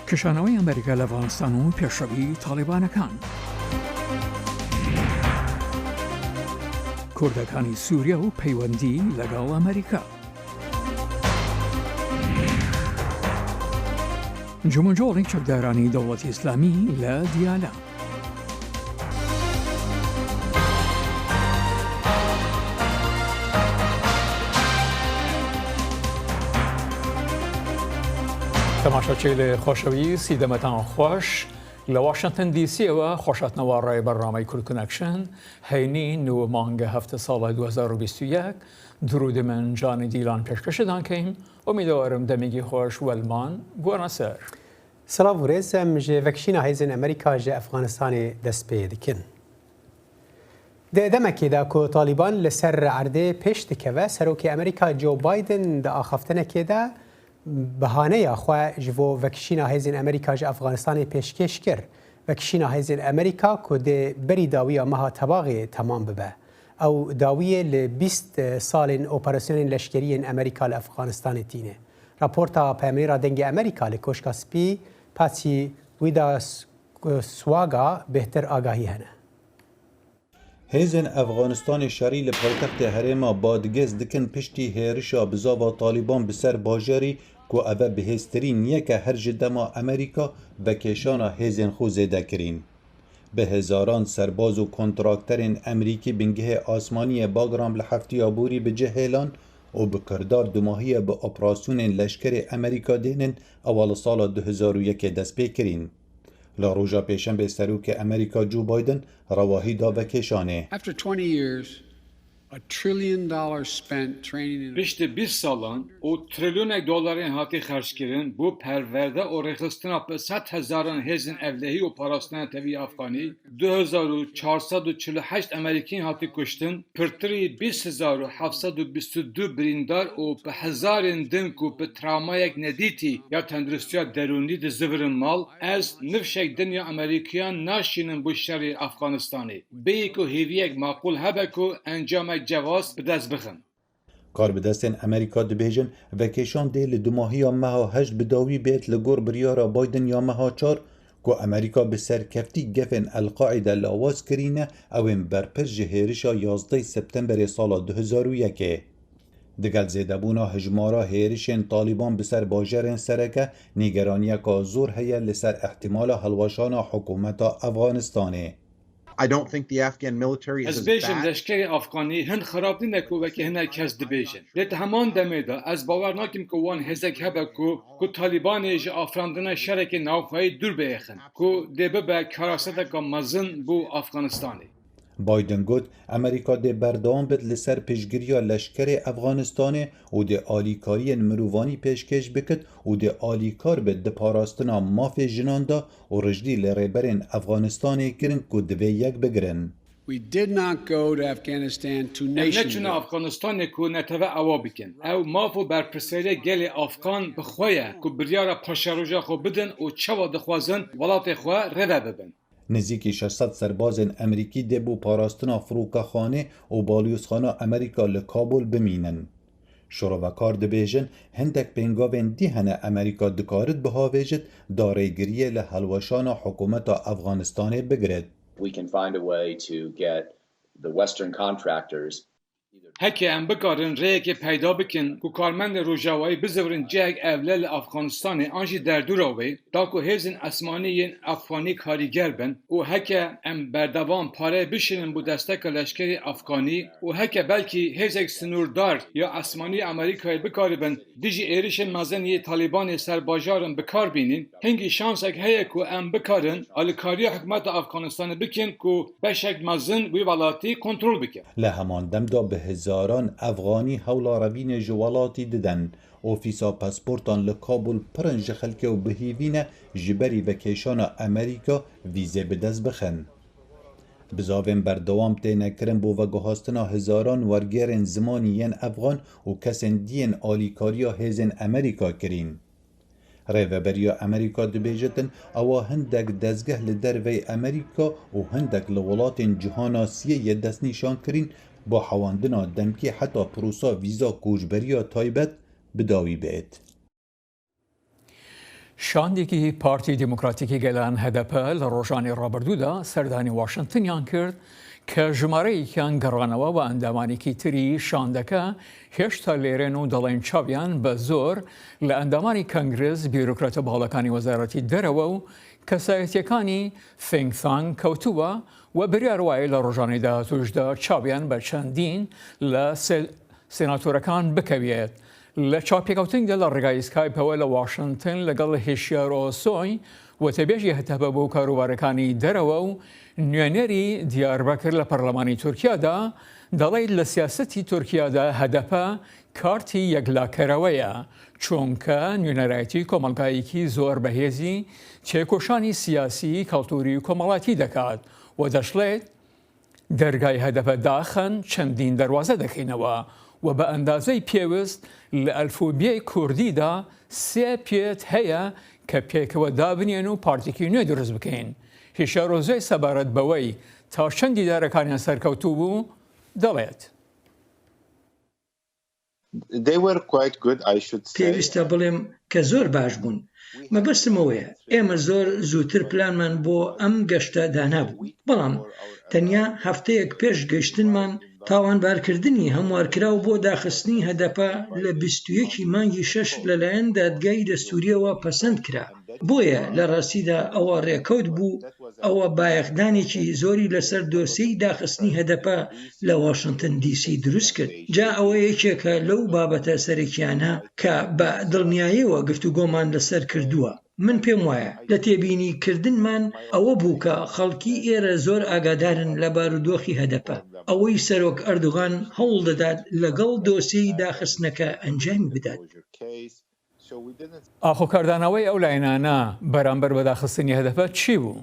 کشانەوەی ئەمریکا لە ئەفغانستان و پێشڕەوی تاڵیبانەکان. کوردەکانی سووریا و پەیوەندی لەگەڵ ئەمریکا. جموجۆڵی چەکدارانی دەوڵەتی ئیسلامی لە دیالە. تەماشاچەیلێ خۆشەویستی دەمەتان خوەش لە واشنتن دیسیەوە خۆشاتنەوە ڕای بەرنامەی کورد کونەکشن هەینی نوو مانگە هەفتە ساڵە 2021 درود من جانی دیلان پێشکەشتان کەیم ئومیدەوارم دەمێکی خۆش وەلمان بوەنە سەر. Silav û rêz, em ji vekişîna hêzên Amerîka ji Efxanistanê dest pê dikin. Di demekê de ku Talîban li ser erdê pêş dikeve, Serokê Amerîka Joe Biden di axaftinekê de bihaneya xwe ji bo vekişîna hêzên Amerîka ji Efxanistanê pêşkêş kir. Vekişîna hêzên Amerîka ku dê berî dawiya meha Tebaxê temam bibe. Ew dawiyê li 20 salên operasyonên leşkerî yên Amerîka li Efxanistanê tîne. Raporta Peyamnêra Dengê Amerîka li Koşka Spî Patsy Widakuswaga bêhtir agahî hene. Hêzên Efxanistanê şerî li paytextê herêma Badgez dikin piştî hêrişa bizava Talîban bi ser bajarî ku eve bihêztirîn yek e her ji dema Amerîka vekêşana hêzên xwe zêde kirîn. Bi hezaran serbaz û kontrakterên Amerîkî bingehê asmanî yê Bagram li hefteya borî bi cih hêlan û bi kirdar dumahiye bi operasyonên leşkerê Amerîka dênin ewa li sala 2001 dest pê kirîn. Li roja pêşembê Serokê Amerîka Joe Biden rewahî da vekêşanê. Piştî 20 salan û trilyonek dolarên hatî xerckirin bo perwerde û rêxistina bi sed hezaran hêzên ewlehî û parastina netewî Afxanî, 2448 Amerîkî hatî kuştin, pirtirî 20722 birîndar û bi hezarên din ku bi travmayek nedîtî ya tenduristiya derûnî dizivirin mal, ez nifşek din ya Amerîkiyan naşînim bo şerê Afxanistanê, bêyî ku hêviyek maqûl hebe ku encamek cewaz bi dest bixin. Karbidestên Amerîka dibêjin vekêşan dê li dumahiya meha heşt bi dawî bêt li gor biryara Biden ya meha çar ku Amerîka bi serkeftî gefên El Qaîde lawaz kirîne ew ên berpirs ji hêrişa yazdeh Septemberê sala 2001 ê. Digel zêdebûna hejmara hêrişên Talîban bi ser bajarên sereke, nîgeraniyeka zor heye li ser îhtîmala hilweşana hikûmeta Efxanistanê. Ez bêjim leşkerê Afganî hin xirab nîne ku wekî hinek kes dibêjin. Lê di heman demê de ez bawer nakim ku wan hêzek hebe ku ku Talîbanê ji afirandina şerekê navxweyî dûr biêxin ku dê bibe karaseteke mezin bo Afganistanê. Biden got, Amerîka dê berdewam bit li ser piştgiriya leşkerê Efxanistanê û dê alîkariyên mirovanî pêşkêş bikit û dê alîkar bit di parastina mafê jinan de û rijdî li rêberên Efxanistanê kirin ku divê yek bigirin. Em neçûne Afganistanê ku neteve ewa bikin. Ew maf û berpirsiyariya gelê Afgan bi xwe ye ku biryara paşeroja xwe bidin û çawa dixwazin welatê xwe rêve bibin. Nêzîkî 600 serbazên Amerîkî dê bo parastina firokexanê û balyozxana Amerîka li Kabul bimînin. Şirovekar dibêjin hindek pêngavên dî hene Amerîka dikarit bihavêjit da rêgiriyê li hilweşana hikûmeta Efxanistanê bigirit. Heke em bikarin rêyekê peyda bikin ku karmendên Rojavayî bizivirin cihek ewle li Afxanistanê an jî derdora wê da ku hêzên esmanî yên Afxanî karîger bin û heke em berdewam pareyê bişînin bo desteka leşkerê Afxanî û heke belkî hêzek sinûrdar ya esmanî Amerîkayê bikaribin dijî êrişên mezin yê Talîbanê ser bajaran bi kar bînîn, hingî şansek heye ku em bikarin alîkariya hikûmeta Afxanistanê bikin ku beşek mezin wî welatî kontrol bike. Li heman dem de bi hezaran Efxanî hewla revînê ji welatî didin. Ofîsa pasportan li Kabul pir in ji xelkê û bi hêvî ne ji berî vekêşana Amerîka vîzê bi dest bixin. Bizavên berdewam têne kirin bo veguhastina hezaran wergêrên zimanî yên Efxan û kesên diyên alîkariya hêzên Amerîka kirîn. Rêveberiya Amerîka dibêjitin ewa hindek dezgeh li dervey Amerîka û hindek li welatên cîhana siyê yê destnîşan kirîn bo hewandina demkî heta prosa vîza koçberiya taybet bi dawî bêt. شاندێکی پارتی دیموکراتیکی گەلان هەدەپە لە ڕۆژانی ڕابردوودا سەردانی واشنتنیان کرد کە ژمارەیەکیان گەڕانەوە و ئەندامانێکی تری شاندەکە هێشتا لێرەن و دەڵێن چاویان بە زۆر لە ئەندامانی کەنگرس، بیرۆکراتە باڵەکانی وەزارەتی دەرەوە و کەسایەتیەکانی think tank کەوتووە و بریار وایە لە ڕۆژانی داهاتووشدا چاویان بە چەندین لە سێناتۆرەکان بکەوێت. لە چاوپێکەوتندا لە ڕێگای سکایپەوە لە واشنتن لەگەڵ هشیار ئۆسۆی وتەبێژی هەتەپە بۆ کاروبارەکانی دەرەوە و نوێنەری دیاربەکر لە پەرلەمانی تورکیادا دەڵیت لە سیاسەتی تورکیادا هەدەپە کارتی یەکلاکەرەوەیە چونکە نوێنەرایەتی کۆمەڵگایەکی زۆر بەهێزی تێکۆشانی سیاسی کەڵتوری و کۆمەڵاتی دەکات و دەشڵێت دەرگای هەدەپە داخەن چەندین دەروازە دەکەینەوە و بە ئەندازەی پێوست لە ئەلفوبیای کوردیدا سێ پێت هەیە کە پێکەوە دابنێن و پارتێکی نوێ دروست بکەین. هیشار ئۆزۆی سەبارەت بەوەی تا چەند دیدارەکانیان سەرکەوتوو بوو دەڵێت. پێویستە بڵێم کە زۆر باش بوون. مەبەستم ئەوەیە ئێمە زۆر زووتر پلانمان بۆ ئەم گەشتە دانابوو، بەڵام تەنیا هەفتەیەک پێش گەیشتنمان، تاوانبارکردنی هەموارکراو بۆ داخستنی هەدەپە لە 21 ی مانگی شەش لەلایەن دادگای دەستوورییەوە پەسەند کرا. بۆیە لە ڕاستیدا ئەوە ڕێکەوت بوو، ئەوە بایەخدانێکی زۆری لەسەر دۆسێی داخستنی هەدەپە لە واشنتن دی سی دروست کرد. جا ئەوە یەکێکە لەو بابەتە سەرەکییانە کە بە دڵنیایەوە گفتوگۆمان لەسەر کردووە. من پێم وایە لە تێبینی کردنمان ئەوە بوو کە خەڵکی ئێرە زۆر ئاگادارن لە بارودۆخی هەدەپە، ئەوەی سەرۆک ئەردۆغان هەوڵ دەدات لەگەڵ دۆسێی داخستنەکە ئەنجامی بدات. ئاخۆ کاردانەوەی ئەو لایەنانە بەرامبەر بە داخستنی هەدەپە چی بوو؟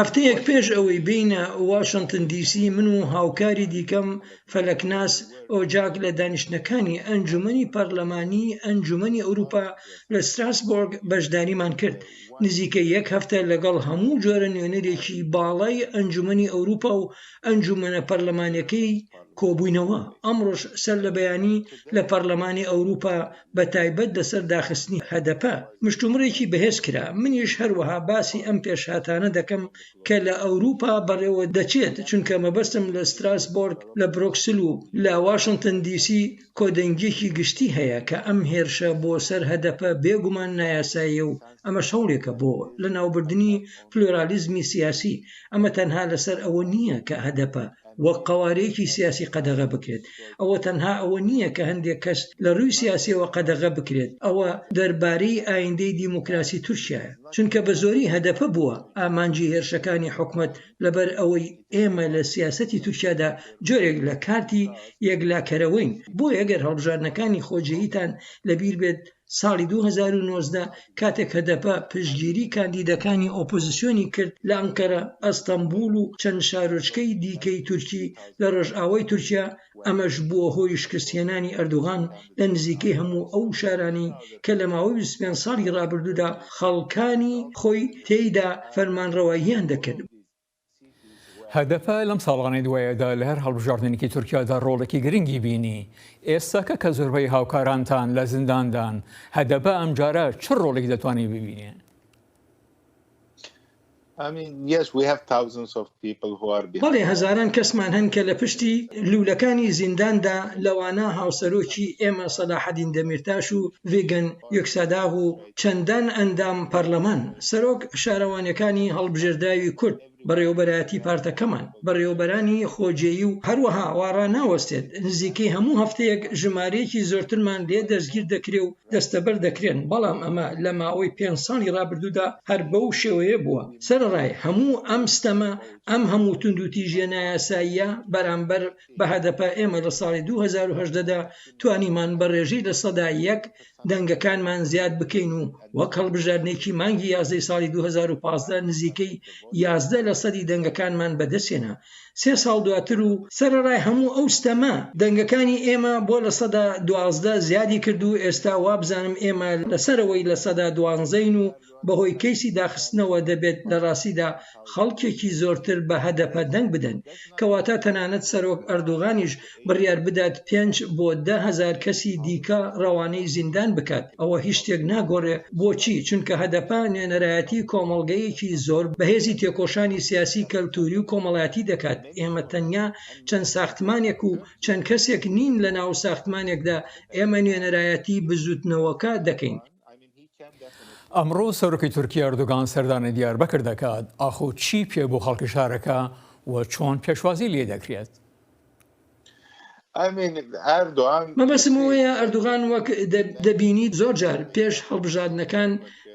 هەفتەیەک پێش ئەوەی بێینە واشنتن دی سی، من و هاوکاری دیکەم فەلەکناس ئۆجاک لە دانیشتنەکانی ئەنجومەنی پەرلەمانی ئەنجومەنی ئەوروپا لە ستراسبۆرگ بەشداریمان کرد. نزیکەی یەک هەفتە لەگەڵ هەموو جۆرە نوێنەرێکی باڵای ئەنجومەنی ئەوروپا و ئەنجومەنە پەرلەمانیەکەی کۆبووینەوە، ئەمڕۆش سەر لە بەیانی لە پەرلەمانی ئەوروپا بە تایبەت لەسەر داخستنی هەدەپە مشتومڕێکی بەهێز کرا، منیش هەروەها باسی ئەم پێشهاتانە دەکەم کە لە ئەوروپا بەڕێوە دەچێت، چونکە مەبەستم لە ستراسبۆرگ، لە برۆکسل و لە واشنتن دی سی کۆدەنگییەکی گشتی هەیە کە ئەم هێرشە بۆ سەر هەدەپە بێ گومان نایاساییە و ئەمەش هەوڵێکە بۆ لەناوبردنی پلۆرالیزمی سیاسی، ئەمە تەنها لەسەر ئەوە نییە کە هەدەپە وەک قەوارەیەکی سیاسی قەدەغە بکرێت، ئەوە تەنها ئەوە نییە کە هەندێک کەس لە ڕووی سیاسییەوە قەدەغە بکرێت، ئەوە دەربارەی ئایندەی دیموکراسی تورکیایە، چونکە بە زۆری هەدەپە بووە ئامانجی هێرشەکانی حکومەت لەبەر ئەوەی ئێمە لە سیاسەتی تورکیادا جۆرێک لە کارتی یەکلاکەرەوەین، بۆیە گەر هەڵبژاردنەکانی خۆجێیتان لەبیر بێت ساڵی 2019 کاتێک هەدەپە پشتگیری کاندیدەکانی ئۆپۆزسیۆنی کرد لە ئەنقەرە، ئەستەنبوڵ و چەند شارۆچکەی دیکەی تورکی لە ڕۆژئاوای تورکیا، ئەمەش بووە هۆی شکستهێنانی ئەردۆغان لە نزیکەی هەموو ئەو شارانەی کە لە ماوەی 25 ساڵی ڕابردوودا خەڵکانی خۆی تێیدا فەرمانڕەواییان دەکرد. هەدەپە لەم ساڵانەی دوایەدا لە هەر هەڵبژاردنێکی تورکیادا ڕۆڵێکی گرنگی بینی. ئێستاکە کە زۆربەی هاوکارانتان لە زینداندان، هەدەپە ئەمجارە چ ڕۆڵێک دەتوانێت ببینێ؟ بەڵێ هەزاران کەسمان هەن کە لە پشتی لوولەکانی زینداندا لەوانە هاوسەرۆکی ئێمە سەلاحەدین دەمیرتاش و ڤیگەن یوکساداغ و چەندان ئەندام پەرلەمان، سەرۆک شارەوانیەکانی هەڵبژێردراوی کورد، بەڕێوەبەرایەتی پارتەکەمان، بەڕێوەبەرانی خۆجێی و هەروەها وا ڕاناوەستێت، نزیکەی هەموو هەفتەیەک ژمارەیەکی زۆرترمان لێ دەستگیر دەکرێ و دەستەبەر دەکرێن، بەڵام ئەمە لە ماوەی پێنج ساڵی ڕابردوودا هەر بەو شێوەیە بووە، سەرەڕای هەموو ئەم ستەمە، ئەم هەموو توندوتیژیە نایاساییە بەرامبەر بە هەدەپە، ئێمە لە ساڵی 2018 دا توانیمان بە ڕێژەی 1% دەنگەکانمان زیاد بکەین و وەک هەڵبژاردنێکی مانگی یازدەی ساڵی 2015 نزیکەی 11 لەسەدی دەنگەکانمان بەدەستهێنا. سێ ساڵ دواتر و سەرەڕای هەموو ئەو ستەمە، دەنگەکانی ئێمە بۆ 12% زیادی کرد و ئێستا وابزانم ئێمە لە سەرەوەی لەسەدا دوانزەین و بەهۆی کەیسی داخستنەوە دەبێت لە ڕاستیدا خەڵکێکی زۆرتر بە هەدەپە دەنگ بدەن. کەواتە تەنانەت سەرۆک ئەردۆغانیش بڕیار بدات پێنج بۆ 10,000 کەسی دیکە ڕەوانەی زیندان بکات ئەوە هیچ شتێک ناگۆڕێ. بۆچی؟ چونکە هەدەپە نوێنەرایەتی کۆمەڵگەیەکی زۆر بەهێزی تێکۆشانی سیاسی، کەلتوری و کۆمەڵایەتی دەکات. ئێمە تەنیا چەند ساختمانێک و چەند کەسێک نین لەناو ساختمانێکدا، ئێمە نوێنەرایەتی بزوتنەوەکە دەکەین. ئەمڕۆ سەرۆکی تورکیا ئەردۆگان سەردانی دیاربەکر دەکات، ئاخۆ چی پێ بۆ خەڵکی شارەکە و چۆن پێشوازی لێ دەکرێت؟ مەبەستم ئەوەیە ئەردوغان وەک دەبینیت زۆر جار پێش هەڵبژاردنەکان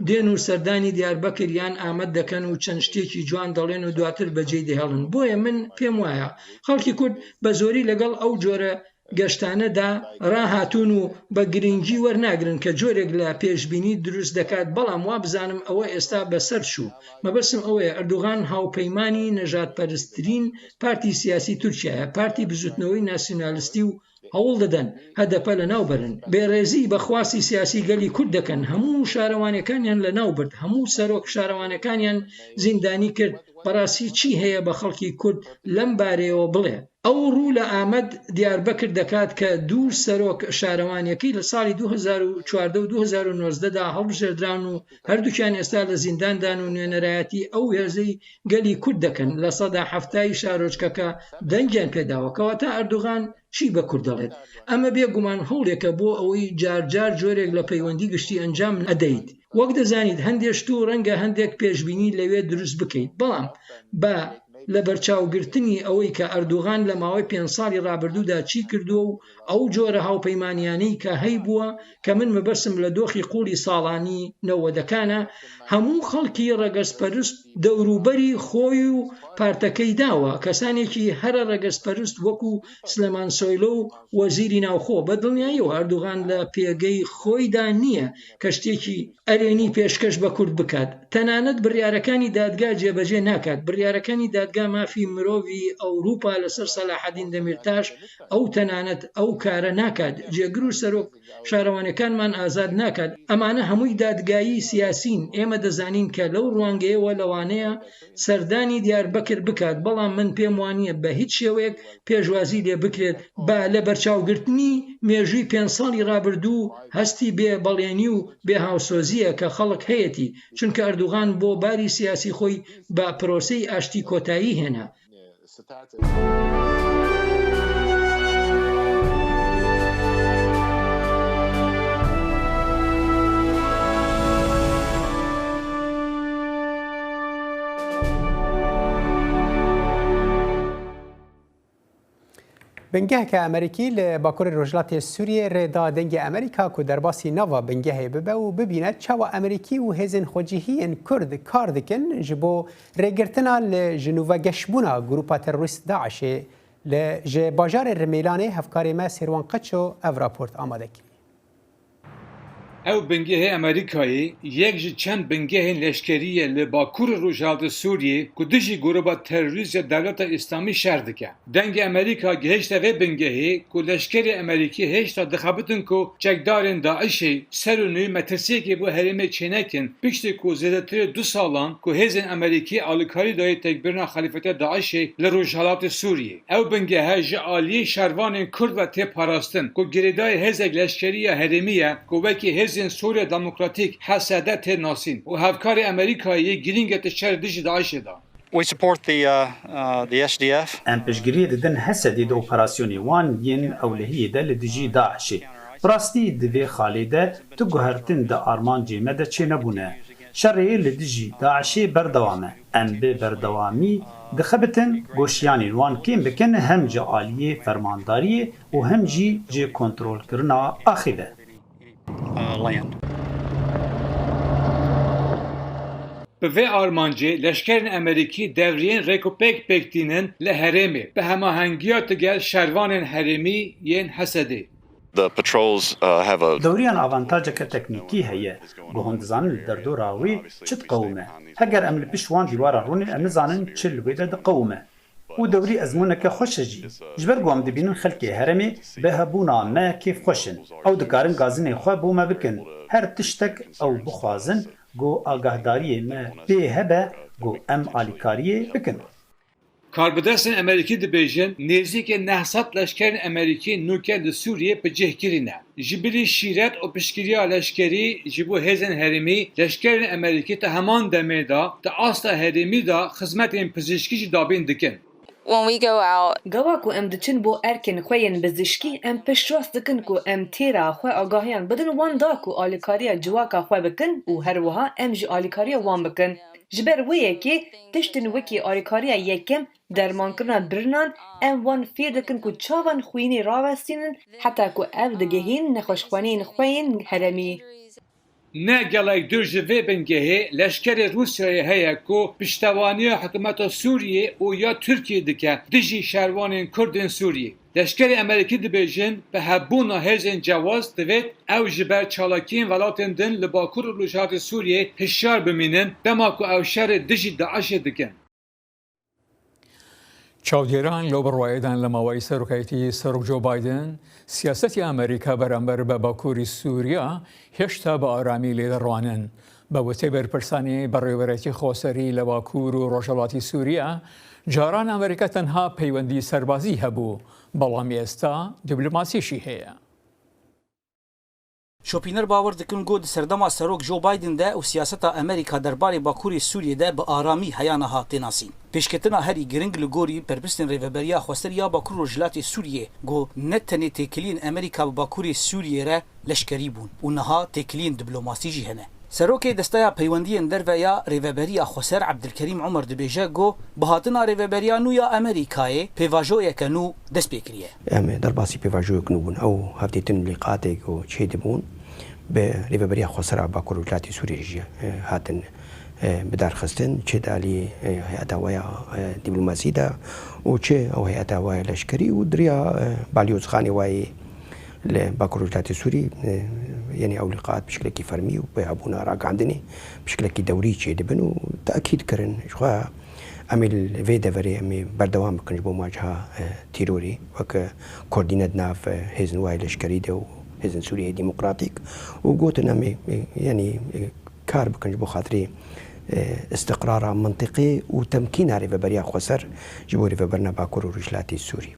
دێن و سەردانی دیاربەکر یان ئامەد دەکەن و چەند شتێکی جوان دەڵێن و دواتر بەجێی دەهێڵن بۆیە من پێم وایە خەڵکی کورد بە زۆری لەگەڵ ئەو جۆرە گەشتانەدا ڕاهاتوون و بە گرنگی وەرناگرن کە جۆرێک لە پێشبینی دروست دەکات، بەڵام وابزانم ئەوە ئێستا بەسەر چوو. مەبەستم ئەوەیە ئەردوغان هاوپەیمانی نەژادپەرستترین پارتی سیاسی تورکیایە، پارتی بزوتنەوەی ناسیونالستی و هەوڵ دەدەن هەدەپە لەناو بەرن. بێڕێزی بە خواستی سیاسی گەلی کورد دەکەن، هەموو شارەوانیەکانیان لەناو برد، هەموو سەرۆک شارەوانەکانیان زیندانی کرد، بەڕاستی چی هەیە بە خەڵکی کورد لەم بارەیەوە بڵێ؟ ئەو ڕوو لە ئامەد، دیاربەکر دەکات کە دوو سەرۆک شارەوانیەکەی لە ساڵی 2014 و 2019 دا هەڵبژێردراون و هەردووکیان ئێستا لە زینداندان و نوێنەرایەتی ئەو هێزەی گەلی کورد دەکەن 70% ی شارۆچکەکە دەنگیان پێداوە کەواتە ئەردوغان چی بە کورد دەڵێت؟ ئەمە بێ گومان هەوڵێکە بۆ ئەوەی جار جار جۆرێک لە پەیوەندی گشتی ئەنجام ئەدەیت وەک دەزانیت هەندێ شت و ڕەنگە هەندێک پێشبینی لەوێ دروست بکەیت بەڵام بە لەبەرچاوگرتنی ئەوەی کە ئەردوغان لە ماوەی پێنج ساڵی ڕابردوودا چی کردووە و ئەو جۆرە هاوپەیمانیانەی کە هەیبووە کە من مەبەستم لە دۆخی قوڵی ساڵانی نەوەدەکانە هەموو خەڵکی ڕەگەزپەرست دەوروبەری خۆی و پارتەکەی داوە کەسانێکی هەرە ڕەگەزپەرست وەکو سلێمان سۆیلۆ و وەزیری ناوخۆ بە دڵنیاییەوە ئەردوغان لە پێگەی خۆیدا نییە کە شتێکی ئەرێنی پێشکەش بە کورد بکات، تەنانەت بڕیارەکانی دادگا جێبەجێ ناکات، بڕیارەکانی دادگا مافی مرۆڤی ئەوروپا لەسەر سەلاحەدین دەمیرتاش ئەو تەنانەت ئەو کارە ناکات، جێگر و سەرۆک شارەوانیەکانمان ئازاد ناکات، ئەمانە هەمووی دادگایی سیاسین، ئێمە دەزانین کە لەو ڕوانگەیەوە لەوانەیە سەردانی دیاربەکر بکات، بەڵام من پێم وانییە بە هیچ شێوەیەک پێشوازی لێ بکرێت، بە لەبەرچاوگرتنی مێژووی پێنج ساڵی ڕابردوو هەستی بێ بەڵێنی و بێ هاوسۆزییە کە خەڵک هەیەتی، چونکە ئەردوغان بۆ باری سیاسی خۆی بە پرۆسەی ئاشتی کۆتایی هێنا. بنگەهەکە ئەمریکی لە باکووری ڕۆژهەڵاتی سووریە رێ دا دەنگی ئەمریکا کو دەرباسی ناڤا بنگەهێ ببە و ببینە چاوا ئەمریکی و هێزێن خۆجیهیێن کورد کار دکن ژ بۆ رێگرتنا لە ژ نووڤە گەشبوونا گرووپا ترۆریست داعشێ لە ژ باژارێ رمێلانێ هەڤکارێ مە سێروان قەچۆ ئەڤ راپۆرت ئامادە کریە. Ew bingehê Amerîkayê yek ji çend bingehên leşkerî ye li Bakurê Rojhilatê Sûriyê ku dijî grûpa terorîst ya Dewleta Îslamî şer dike. Dengê Amerîka gihişte vê bingehê ku leşkerê Amerîkî hêjta dixebitin ku çekdarên DAIŞ'ê ser û nû metirsiyekê bo herêmê çênekin piştî ku zêdetirê du salan ku hêzên Amerîkî alîkarî dayê têkbirina xelîfetiya DAIŞ'ê li Rojhilatê Sûriyê. Ew bingehe ji aliyê şervanên Kurd ve tê parastin ku girêdayê hêzek leşkerî ya herêmî ye ku wekî Hêzên Sûriya Demokratîk, HSD, tê nasîn û hevkarê Amerîkayê yê girîng e di şerê dijî DAIŞ'ê de. We support the the SDF. Em piştgiriyê didin HSD'ê di operasyonên wan yên ewlehiyê de li dijî DAIŞ'ê. Bi rastî di vê xalê de tu guhertin di armancê me de çênebûne. Şerê li dijî DAIŞ'ê berdewam e. Em bi berdewamî dixebitin ku şiyanên wan kêm bikin hem ji aliyê fermandariyê û hem jî ji kontrolkirina axê ve. Bi vê armancê leşkerên Amerîkî devriyên rêk û pêk pêk tînin li herêmê bi hemahengiya digel şervanên herêmî yên HSD'ê. Dewriyan avantaceke teknîkî heye ku hûn dizanin li derdora wê çi diqewime. Heger em li pişt wan dîwaran rûnin em nizanin çi li wê de diqewime. Û dewrî ezmûneke xweş e jî. Ji ber ku em dibînin xelkê herêmê bi hebûna me kêfxweş in. Ew dikarin gazinên xwe bo me bikin. Her tiştek ew bixwazin ku agahdariyê me pê hebe ku em alîkariyê bikin. Karbidestên Amerîkî dibêjin nêzîkê 900 leşkerên Amerîkî nûke li Sûriyê bi cih kirîne. Ji bilî şîret û piştgiriya leşkerî ji bo hêzên herêmî, leşkerên Amerîkî di heman demê de di asta herêmî de xizmetên pizîşkî jî dabîn dikin. Gava ku em diçin bo erkên xwe yên pizîşkî, em piştrast dikin ku em têra xwe agahiyan bidin wan da ku alîkariya civaka xwe bikin û her wiha em jî alîkariya wan bikin. Ji ber wê yekê tiştên wekî alîkariya yekem, dermankirina birinan, em wan fêr dikin ku çavan xwînê rawestînin heta ku ev digihîn nexweşxaneyên xwe yên herêmî. Ne gelek dûr ji vê bingehê leşkerê Rûsyayê heye ku piştevaniya hikûmeta Sûriyê û ya Tirkiyê dike dijî şervanên Kurd ên Sûriyê. Leşkerê Amerîkî dibêjin bi hebûna hêzên cewaz divêt ew ji ber çalakiyên welatên din li Bakur û Rojhilatê Sûriyê hişyar bimînin dema ku ew şerê dijî DAIŞê dikin. چاودێران لەو بڕوایەدان لە ماوەی سەرۆکایەتی سەرۆک جۆ بایدن سیاسەتی ئەمریکا بەرامبەر بە باکووری سووریا هێشتا بە ئارامی لێ دەڕوانن. بە وتەی بەرپرسانی بەڕێوەبەرایەتی خۆسەری لە باکوور و ڕۆژهەڵاتی سووریا، جاران ئەمریکا تەنها پەیوەندی سەربازی هەبوو، بەڵام ئێستا دیبلۆماسیشی هەیە. Şopîner bawer dikin ku di serdema Serok Joe Biden de û siyaseta Amerîka derbarê Bakurê Sûriyê de bi aramî heya niha tê nasîn. Pêşketina herî giring li gorî berpirsên Rêveberiya Xweser ya Bakur Rojhilatê Sûriyê ku ne tenê têkiliyên Amerîka bi Bakurê Sûriyê re leşkerî bûn û niha têkiliyên diplomasî jî hene. Serokê Desteya Peywendiyên Derve ya Rêveberiya Xweser Ebdilkerîm Umer dibêje ku bi hatina rêveberiya nû ya Amerîkayê pêvajoyeke nû dest pê kiriye. Em derbasî pêvajoyek nû bûn. Ew hevdîtin lîqatê ku çêdibûn bi Rêveberiya Xweser a Bakur Rojhilatê Sûriyê jî hatin bidarxistin, çi di aliyê heyeta we ya dîplomasî de û çi ew heyeta we ya leşkerî û di riya balyozxanê we yê li Bakur Rojhilatê Sûrî yanî ew lîqat bi şiklekî fermî û bi hebûna ragihandinê bi şiklekî dewrî çêdibin û tekîd kirin ji xwe Em ê li vê deverê em ê berdewam bikin ji bo muwaceha têrorê wek koordîne di nav hêzên wayê leşkerî de û hêzên Sûriyeyê Demokratîk û gotin em ê yanî kar bikin ji bo xatirê îstiqrara mintiqê û temkîna rêveberiya xweser ji bo rêveberina Bakur û Rojhilatê Sûrî.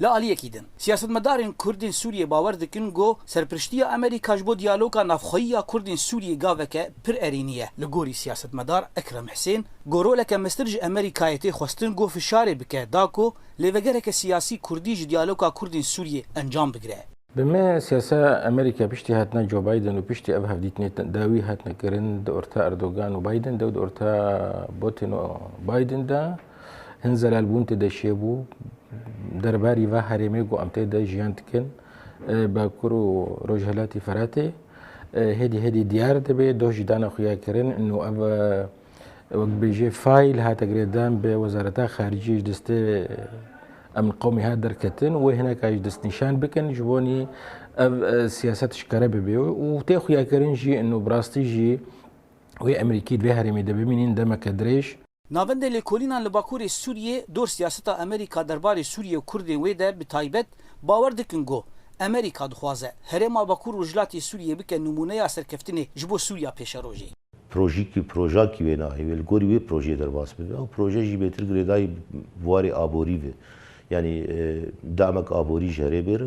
Li aliyekî din, siyasetmedarên Kurdên Sûriyê bawer dikin ku serpirştiya Amerîka ji bo diyaloga navxweyî ya Kurdên Sûriyê gaveke pir erênî ye. Li gorî siyasetmedar Ekrem Hisên ku roleke meztir ji Amerîkayê tê xwestin ku fişarê bike da ku lêvegereke siyasî Kurdî ji diyaloga Kurdên Sûriyê encam bigire. Bi me siyasa Amerîka piştî hatina Joe Biden û piştî ev hevdîtinê dawî hatine kirin di orta Erdogan û Biden de û di orta Putin û Biden de, Hin zelalbûn tê de çêbû derbarî va herêmê ku em tê de jiyan dikin Bakur û Rojhilatî Feratê hêdî hêdî diyar dibe doh jî dana xuya kirin û ev wek bêjê fayl hate girêdan bi Wezareta Xaricî ji destê Emn Qewmî hat derketin wê hineka ji destnîşan bikin ji bonî ev siyaset şikere bibe û tê xuyakirin jî û bi rastî jî wê Amerîkî di vê herêmê de bimînin demeke dirêj. Navendê lêkolînan li Bakurê Sûriyê dor siyaseta Amerîka derbarê Sûriyê û Kurdên wê de bi taybet bawer dikin ku Amerîka dixwaze herêma Bakur Rojhilatê Sûriyê bike nimûneya serkeftinê ji bo Sûriya pêşerojê. Projîkî projakî wê nahê wê li gorî wê projeyê derbas bibe. Ew proje jî bêtir girêdayî bi warê aborî ve. Yanî demek aborî ji herêmê re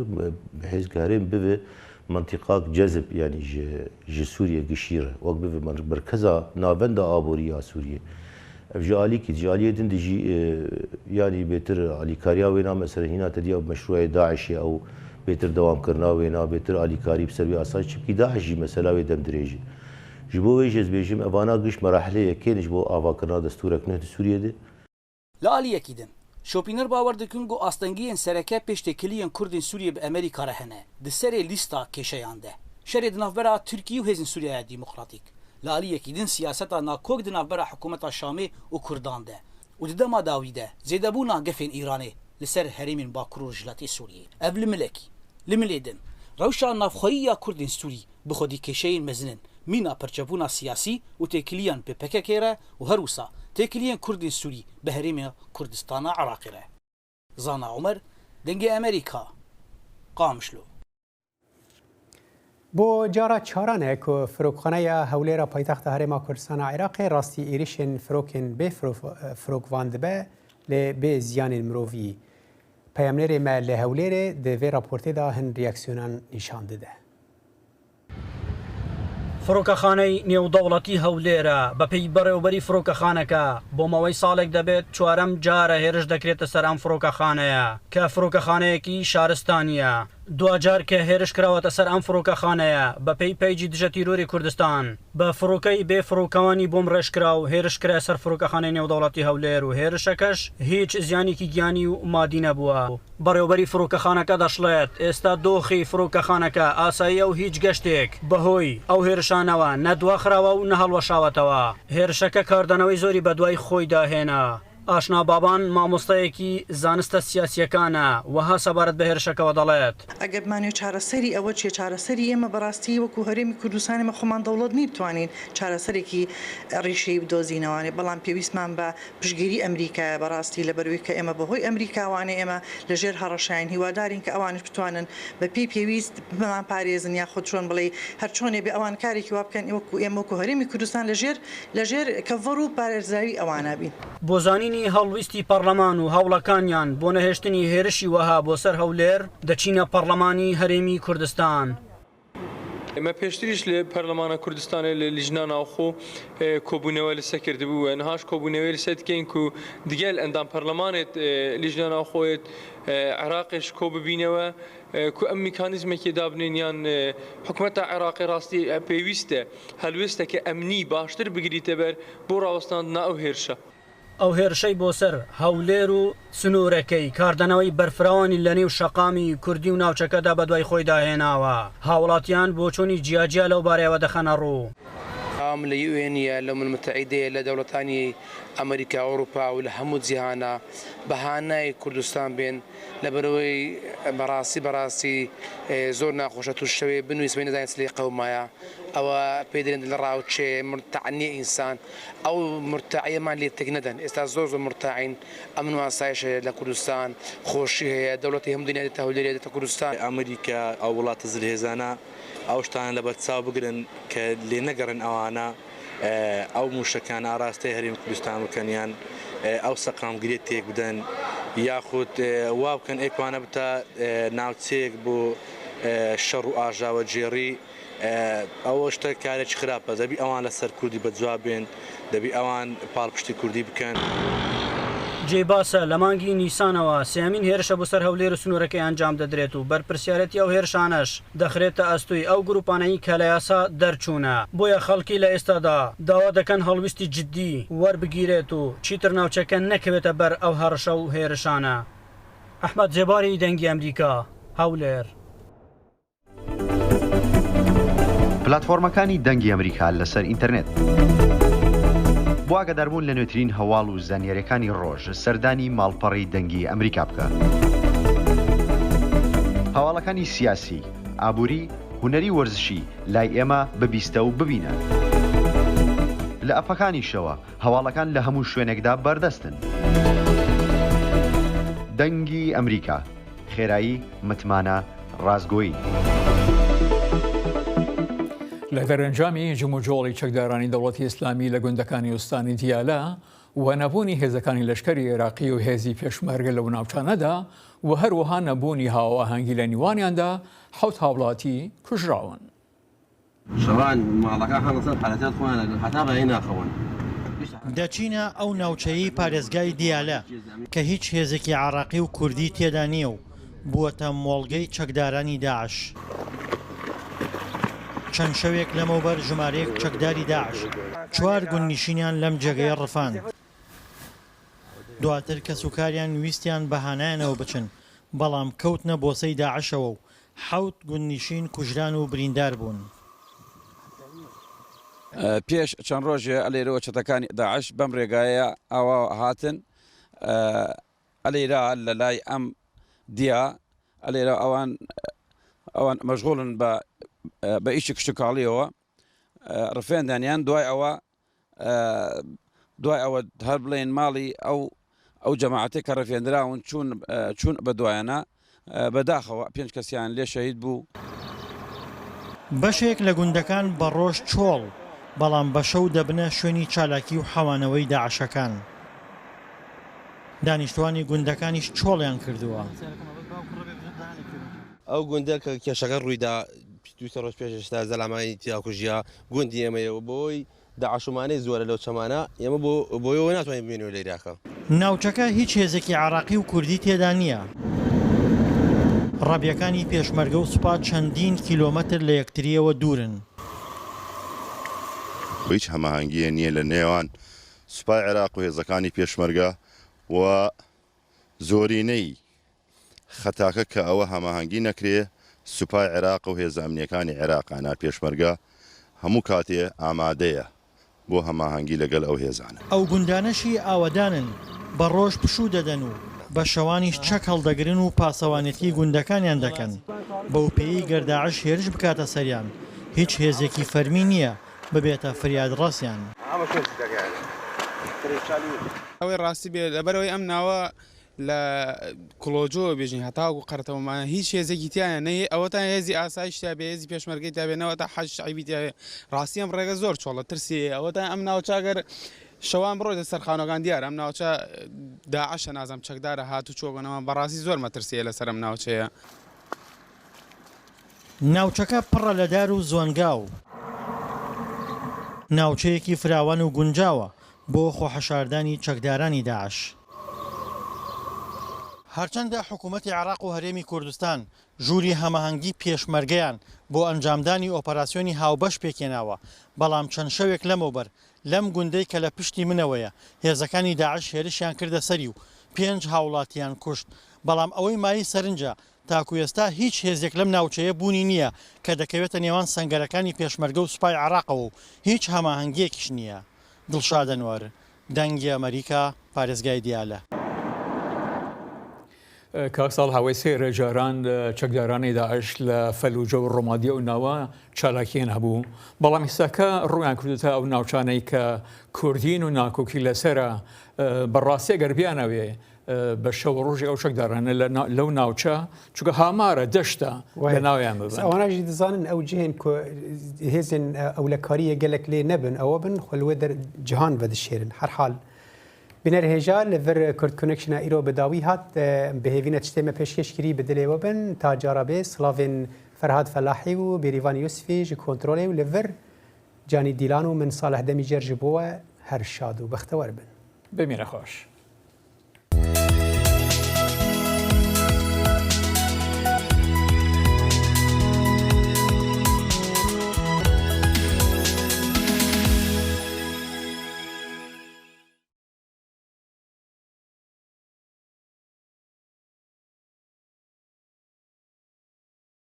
bi hêz ku herêm bibe mentiqak cezb yanî ji ji Sûriyê gişî re wek bibe merkeza navenda aborî ya Sûriyê. Ev ji alîkî ji aliyê din de jî yanî bêtir alîkariya wê na mesela hîna te diya bi meşrûeyê DAIŞ'ê ew bêtir dewamkirina wê na bêtir alîkarî bi ser wê asayî çimkî DAIŞ jî mesela wê demdirêj e. Ji bo wê jî ez bêjim evana giş merahilê yekê ne ji bo avakirina destûrek nuh di Sûriyê de. Li aliyekî din, şopîner bawer dikin ku astengiyên sereke pêş têkiliyên Kurdên Sûriyê bi Amerîka re hene, di serê lîsta kêşeyan de, şerê di navbera Tirkiyê û Hêzên Sûriyeya Demokratîk. Li aliyekî din siyaseta nakok di navbera hikûmeta Şamê û Kurdan de û di dema dawî de zêdebûna gefên Îranê li ser herêmên Bakur û Rojhilatê Sûriyê. Ev li milekî. Li milê din, rewşa navxweyî ya Kurdên Sûrî bi xwedî kêşeyên mezin in, mîna perçebûna siyasî û têkiliyan bi PKK'ê re û her wisa. Têkiliyên Kurdên Sûrî bi Herêmê Kurdistana Iraqê re. Zana Omer, Dengê Amerîka, Qamişlo. Bo cara çaran e ku Firokxaneya Hewlêra paytexta Herêma Kurdistana Iraqê rastî êrişên firokên bê firokvan dibe lê bê ziyanên mirovî. Peyamnêrê me li Hewlêrê di vê raportê de hin reaksiyonan nîşan dide. Firokexaney Nêwdewletî Hewlêr e. Bi pêy birêwberî firokexaneke, bo mawey salek debêt çwarem car e hêriş dekirête ser em firokexaneye ke firokexaneyekî şaristanî ye. Duacar ke hêriş kirawete ser em firokexaneye bi pêy peycî Dije Tîrorê Kurdistan bi firokey bê firokewanî bom rêj kira û hêriş kire ser firokexaney Nêwdewletî Hewlêr û hêrişekeş hîç ziyanêkî giyanî û madî nebûwe. بەڕێوەبەری فڕۆکەخانەکە دەشڵێت، ئێستا دۆخی فڕۆکەخانەکە ئاساییە و هیچ گەشتێک بەهۆی ئەو هێرشانەوە نە دواخراوە و نە هەڵوەشاوەتەوە. هێرشەکە کاردانەوەی زۆری بەدوای خۆیدا هێنا. ئاشنا بابان، مامۆستایەکی زانستە سیاسییەکانە، وەها سەبارەت بە هێرشەکەوە دەڵێت. ئەگەر بمانەوێت چارەسەری ئەوە چیە؟ چارەسەری ئێمە بەڕاستی وەکو هەرێمی کوردستان ئێمە خۆمان دەوڵەت نین بتوانین چارەسەرێکی ڕیشەیی بدۆزینەوانێ، بەڵام پێویستمان بە پشتگیری ئەمریکایە بەڕاستی لەبەروی کە ئێمە بەهۆی ئەمریکاوانە ئێمە لە ژێر هەڕەشاین هیوادارین کە ئەوانیش بتوانن بە پێی پێویست بمان پارێزن یاخود چۆن بڵێی هەر چۆنێ بێ ئەوان کارێکی وا بکەن وەکو ئێمە وەکو هەرێمی کوردستان لە ژێر لە ژێر کەڤەر و پارێزراوی ئەوانە بین. بۆ زانینی هەڵویستی پەڕلەمان و هەوڵەکانیان بۆ نەهێشتنی هێرشی وەها بۆ سەر هەولێر دەچینە پەڕلەمانی هەرێمی کوردستان. ئێمە پێشتریش لە پەرلەمانە کوردستانێ لە لیژنا ناوخۆ کۆبوونەوە لەسە کردبوو و نهاش کۆبوونەوەی لەسەر دکەین کو دگەل ئەندام پەرلەمانێت لیژنا ناوخۆێت عێراقێش کۆ ببینەوە کو ئەم میکانیزمێکی دابنێن یان حکومەتە عێراقی ڕاستی پێویستە هەلوێستەکە ئەمنی باشتر بگریتە بەر بۆ ڕاوەستاندنا ئەو هێرشە. ئەو هێرشەی بۆ سەر هەولێر و سنوورەکەی، کاردانەوەی بەرفراوانی لەنێو شەقامی کوردی و ناوچەکەدا بەدوای خۆیدا هێناوە، هاوڵاتیان بۆچوونی جیاجیا لەو بارەیەوە دەخەنەڕوو. داوام لە یو ئێن یە، لە ئومم المتحدەیە، لە دەوڵەتانی ئەمریکا، ئەوروپا و لە هەموو جیهانا بە هانای کوردستان بێن، لەبەرئەوەی بەڕاستی بەڕاستی زۆر ناخۆشە توش شەوێ بنووی سبەی نەزانی چ لێ قەومایە، ئەوە پێی دەرێن دڵەڕاوکێ، مرتاع نییە ئینسان. ئەو مرتاعیەمان لێ تێک نەدەن ئێستا زۆر زۆر مرتاعین ئەمن و ئاسایش هەیە لە کوردستان خۆشی هەیە دەوڵەتی هەموو دنیا دێتە هەولێرێ دێتە کوردستان. ئەمریکا ئەو وڵاتە زلهێزانە ئەو شتانە لەبەر چاو بگرن کە لێ نەگەڕێن ئەوانە ئەو موشەکانە ئاراستەی هەرێمی کوردستان بکەن یان ئەو سەقامگیریە تێک بدەن یاخود وا بکەن ئێکوانە بتە ناوچەیەک بۆ شەڕ و ئاژاوەگێڕی. ئەوە شتە کارێکی خراپە دەبی ئەوان لەسەر کوردی بەجواب بێن دەبی ئەوان پاڵپشتی کوردی بکەن. جێی باسە، لە مانگی نیسانەوە سێیەمین هێرشە بۆ سەر هەولێر و سنوورەکەی ئەنجام دەدرێت و بەرپرسیارێتی ئەو هێرشانەش دەخرێتە ئەستۆی ئەو گرووپانەی کە لە یاسا دەرچوونە، بۆیە خەڵکی لە ئێستادا داوا دەکەن هەڵویستی جددی وەربگیرێت و چیتر ناوچەکە نەکەوێتە بەر ئەو هەڕەشە و هێرشانە. ئەحمەد زێباری، دەنگی ئەمریکا، هەولێر. پلاتفۆرمەکانی دەنگی ئەمریکا لەسەر ئینتەرنێت. بۆ ئاگاداربوون لە نوێترین هەواڵ و زانیاریەکانی ڕۆژ سەردانی ماڵپەڕی دەنگی ئەمریکا بکە. هەواڵەکانی سیاسی، ئابووری، هونەری وەرزشی لای ئێمە ببیستە و ببینە. لە ئەپەکانیشەوە هەواڵەکان لە هەموو شوێنێکدا بەردەستن. دەنگی ئەمریکا. خێرایی، متمانە، ڕاستگۆیی. لە دەرەنجامی جموجۆڵی چەکدارانی دەوڵەتی ئیسلامی لە گوندەکانی ئوستانی دیالە و نەبوونی هێزەکانی لەشکری عێراقی و هێزی پێشمەرگە لەو ناوچانەدا و هەروەها نەبوونی هاوئاهەنگی لە نیوانیاندا حەوت هاوڵاتی کوژراون. شەوان ماڵەکان هەڵەسەن حەرەکات خۆیان ئەکەن هەتا بەیانی ناخەون. دەچینە ئەو ناوچەیەی پارێزگای دیالە کە هیچ هێزێکی عێراقی و کوردی تێدا نییە و بووەتە مۆڵگەی چەکدارانی داعش. چەند شەوێک لەمەوبەر ژمارەیەک چەکداری داعش چوار گوندنشینیان لەم جێگەیە ڕفاند. دواتر کەسوکاریان ویستیان بە هانایانەوە بچن، بەڵام کەوتنە بۆسەی داعشەوە و حەوت گوندنشین کوژران و بریندار بوون. پێش چەند ڕۆژێ ئەلێرەوە چەتەکانی داعش بەم ڕێگایە ئاوا هاتن ئەلێرا لە لای ئەم دیا ئەلێرە ئەوان ئەوان مەشغوڵن بە بە ئیشی کشتوکاڵیەوە ڕفێندانیان دوای ئەوە. دوای ئەوە هەر بڵێن ماڵی ئەو ئەو جەماعەتەی کە ڕفێندراون چوون چوون بە دوایانا بەداخەوە پێنج کەسیان لێ شەهید بوو. بەشێک لە گوندەکان بە ڕۆژ چۆڵ، بەڵام بە شەو دەبنە شوێنی چالاکی و حەوانەوەی داعشەکان. دانیشتوانی گوندەکانیش چۆڵیان کردووە. ئەو گوندە کە کێشەکە ڕوویدا دوو سێ ڕۆژ پێش ئێستا زەلامانی تیا کوژیا گوندی ئێمەیە و بۆی داعشومانەی زۆرە لەو چەمانە ئێمە بۆ بۆیەوە ناتوانین بمێنەوە لە ئیراقە. ناوچەکە هیچ هێزێکی عێراقی و کوردی تێدا نییە. ڕەبیەکانی پێشمەرگە و سوپا چەندین کیلۆمەتر لە یەکترییەوە دوورن. هیچ هەماهەنگییە نییە لە نێوان سوپای عێراق و هێزەکانی پێشمەرگە و زۆرینەی خەتاکە کە ئەوە هەماهەنگی نەکرێ سوپای عێراق و هێزە ئەمنیەکانی عێراق ئانا پێشمەرگە هەموو کاتێ ئامادەیە بۆ هەماهەنگی لەگەل ئەو هێزانە. ئەو گوندانەشی ئاوەدانن بە ڕۆژ پشوو دەدەن و بە شەوانیش چەک هەڵدەگرن و پاسەوانێتی گوندەکانیان دەکەن، بەوپێیەی گەر داعش هێرش بکاتە سەریان هیچ هێزێکی فەرمی نییە ببێتە فریادڕەسیان. ئەوەی ڕاستی بێ لەبەرئەوەی ئەم ناوە لە کوڵۆجۆوە بێژین هەتاوەکو قەرەتەوەمانە هیچ هێزێکی تیایە نە ئەوەتا هێزی ئاسایش تیا بێ هێزی پێشمەرگەی تیا بێ نەوەتا حەج شەعبی تیا بێ ڕاستی ئەم ڕێگە زۆر چۆڵە ترسی هەیە ئەوەتا ئەم ناوچە گەر شەوان بڕۆیتە سەر خانوەکان دیارە ئەم ناوچە داعشە نازانم چەکدارە هاتوچۆ بەڕاستی زۆر مەترسی هەیە لەسەر ئەم ناوچەیە. ناوچەکە پڕە لە دار و زۆنگاو. ناوچەیەکی فراوان و گونجاوە بۆ خۆحەشاردانی چەکدارانی داعش. هەرچەندە حکومەتی عێراق و هەرێمی کوردستان ژووری هەماهەنگی پێشمەرگەیان بۆ ئەنجامدانی ئۆپەراسیۆنی هاوبەش پێکهێناوە، بەڵام چەند شەوێک لەمەوبەر لەم گوندەی کە لە پشتی منەوەیە هێزەکانی داعش هێرشیان کردە سەری و پێنج هاوڵاتییان کوشت، بەڵام ئەوەی مایەی سەرنجە تاکو ئێستا هیچ هێزێک لەم ناوچەیە بوونی نییە کە دەکەوێتە نێوان سەنگەرەکانی پێشمەرگە و سوپای عێراقەوە و هیچ هەماهەنگییەکیش نییە. دڵشاد ئەنوەر، دەنگی ئەمەریکا، پارێزگای دیالە. کاک ساڵح ئەوەی سەیرە جاران چەکدارانی داعش لە فەلوجە و ڕۆمادیە و ناوە چالاکیان هەبوو بەڵام ئیستاکە ڕوویان کردوتە ئەو ناوچانەی کە کوردین و ناکۆکی لەسرە بەڕاستی گەر بیانەوێ بە شەو ڕۆژی ئەو چەکدارانە لەو ناوچە چونکە هامارە دەشتە لە ناویان ببن. ئەوانەژی دەزانن ئەو جهێن کو هێزێن ئەولەکاریە گەلەک لێ نەبن ئەوە بن خو لوێ دەر جهان ڤدشێرن هەرحال بینەر هێژا لە ڤر کورد کونێکشنا ئیرۆ بە داوی هات بە هێڤینە تشتێ مە پێشکێش کری بە دلێ وە بن تا جارا بێ سڵاڤێن فەرهاد فەلاحی و بێریڤان یوسفی ژ کۆنترۆلێ و لە ڤر جانی دیلان و من ساڵح دەمیجەر ژ بۆ وە هەر شاد و بەختەوەر بن. بمینە خۆش.